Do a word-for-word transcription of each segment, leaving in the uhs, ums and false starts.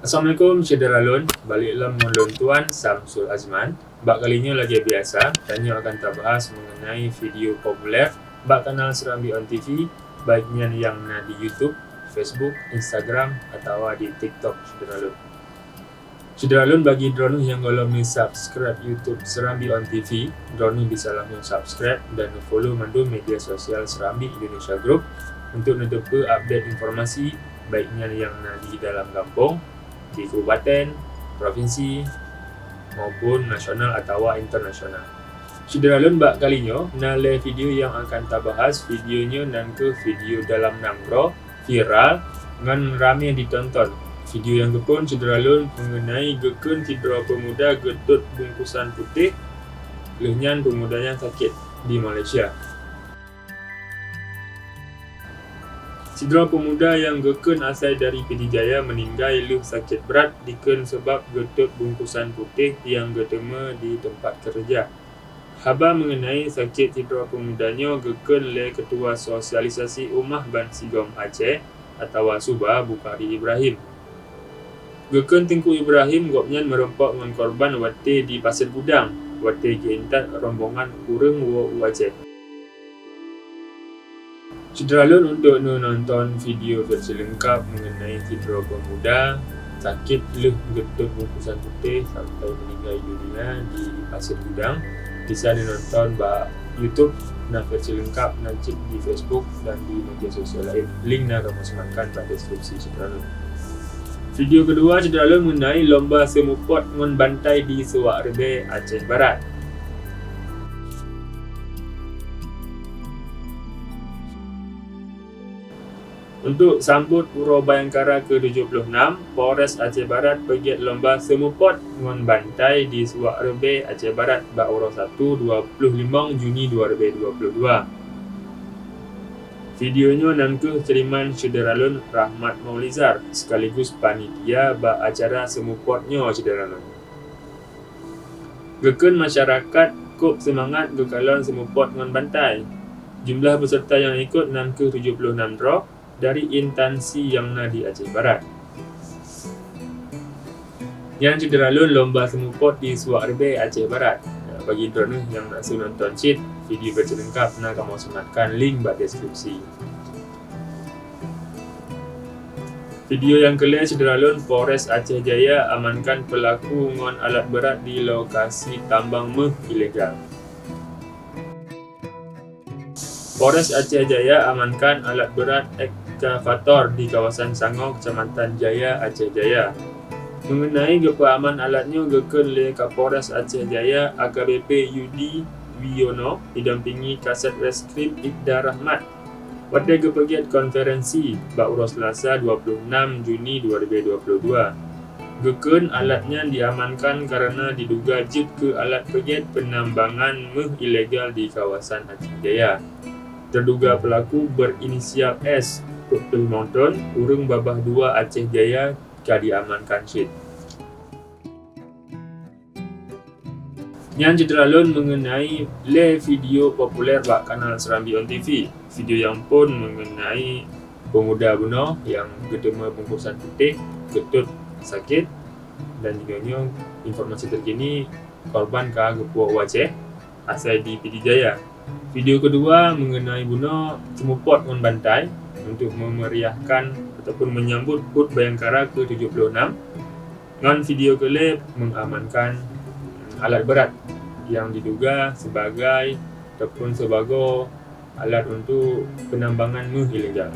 Assalamualaikum syedara lôn, balek lom ngon lôn Tuan Samsul Azman. Bak kali nyoe lagèe biasa, tanyoe akan tabahas mengenai video populer bak kanal Serambi On T V, baik nyan nyang na di YouTube, Facebook, Instagram, atawa di TikTok syedara lôn. Syedara lôn, bagi droeneuh nyang gohlom neusubscribe YouTube Serambi On T V, droeneuh bisa langsung subscribe dan follow mandum media sosial Serambi Indonesia Group untuk neuteupeue update informasi, baik nyan nyang na di dalam gampông, di kabupaten, provinsi, maupun nasional atawa internasional. Syedara lôn, bak kali nyoe na lhèe video nyang akan tabahas. Video nyoe nan kheueh video dalam nanggroe viral ngon ramè ditonton. Video nyang geuphon syedara lôn mengenai geukheun sidroe peumuda geutot bungkusan putéh lheueh nyan peumuda nyan sakét di Malaysia. Sidroe peumuda nyang geukheun asai dari Pidie Jaya meuninggai lheueh sakét brat dikheun sabab geutot bungkusan putéh nyang geuteumé di teumpat keureuja. Haba mengenai sakét sidroe peumuda nyoe geukheun lé Ketua Sosialisasi Ummah Bansigom Aceh atawa SUBA, Bukhari Ibrahim. Geukheun Teungku Ibrahim gobnyan meurumpok ngon korban watèe di Paset Gudang, watèe geuintat rombongan ureueng woe u Aceh. Syedara lôn, untuk neunonton video versi leungkap mengenai sidroe peumuda sakét lheueh geutot bungkusan putéh sampai meuninggai dunia di Paset Gudang, bisa neunonton bak YouTube, na versi leungkap na cit di Facebook dan di media sosial laén. Link na kamoe seumatkan bak deskripsi syedara lôn. Video keudua syedara lôn mengenai lomba seumupot ngon bantai di Suak Reubee, Aceh Barat. Untuk sambot Uroe Bayangkara keu tujoh ploh nam, Polres Aceh Barat peugèt lomba seumupot ngon bantai di Suak Reubee, Aceh Barat bak uroe Sabtu dua ploh limong Juni dua ribu dua puluh dua. Video nyoe nan kheueh seuriman syedara lôn Rahmat Maulizar sekaligus panitia bak acara seumupot nyoe syedara lôn. Geukheun masyarakat kôp seumangat geukalon seumupot ngon bantai. Jumlah peuseureuta nyang ikot nan kheueh tujoh ploh nam droe dari instansi nyang na di Aceh Barat. Nyan syedara lôn lomba seumupot di Suak Reubee, Aceh Barat. Bagi droeneuh nyang neuk seuneuk nonton cit video versi leungkap na kamoe seumatkan link bak deskripsi. Video nyang keulhèe syedara lôn, Polres Aceh Jaya amankan peulaku ngon alat beurat di lokasi tambang méuh ilegal. Polres Aceh Jaya amankan alat beurat ekskavator di kawasan Sangoe, Kecamatan Jaya, Aceh Jaya. Mengenai geupeuaman alat nyoe geukheun lé Kapolres Aceh Jaya A K B P Yudi Wiono didampingi Kasat Reskrim Ibda Rahmat. Watèe geupeugèt konferensi bak uroe Seulasa dua ploh nam Juni dua ribu dua puluh dua, geukheun alat nyan diamankan kareuna diduga jeuet keu alat peugèt peunambangan méuh ilegal di kawasan Aceh Jaya. Teuduga peulaku berinisial S, peuet ploh limong thôn, ureueng babah dua Aceh Jaya, ka diamankan cit. Nyan cit lôn mengenai lhèe video populer bak kanal Serambi On T V. Video nyang phôn mengenai peumuda bunoe nyang geuteumé bungkusan putéh, geutot sakét, dan jinoe nyoe informasi terkini korban ka geupuwoe u Aceh, asai di Pidie Jaya. Video keudua mengenai bunoe seumupot ngon bantai untuk memeriahkan ataupun menyambut hut Bayangkara ke tujuh puluh enam. Ngon video keulhèe mengamankan alat berat yang diduga sebagai ataupun sebagoe alat untuk penambangan méuh ilegal.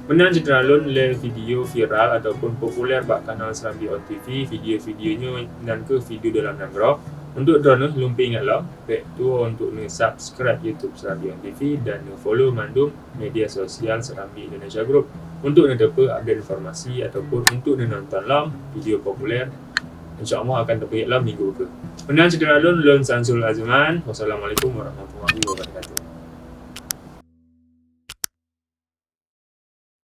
Meunan cit lôn lhèe video viral ataupun populer bak kanal Serambi On T V, video-video nyoe nan kheueh video dalam nanggroe. Untuk droeneuh lôn peuingat lom, bèk tuwoe untuk neusubscribe YouTube Serambi On T V dan neufollow mandum media sosial Serambi Indonesia Group untuk neuteupeue update informasi ataupun untuk neunonton lom video populer. Insya Allah akan teupeue lom minggu keu. Meunan cit lôn, lôn Samsul Azman. Wassalamualaikum warahmatullahi wabarakatuh.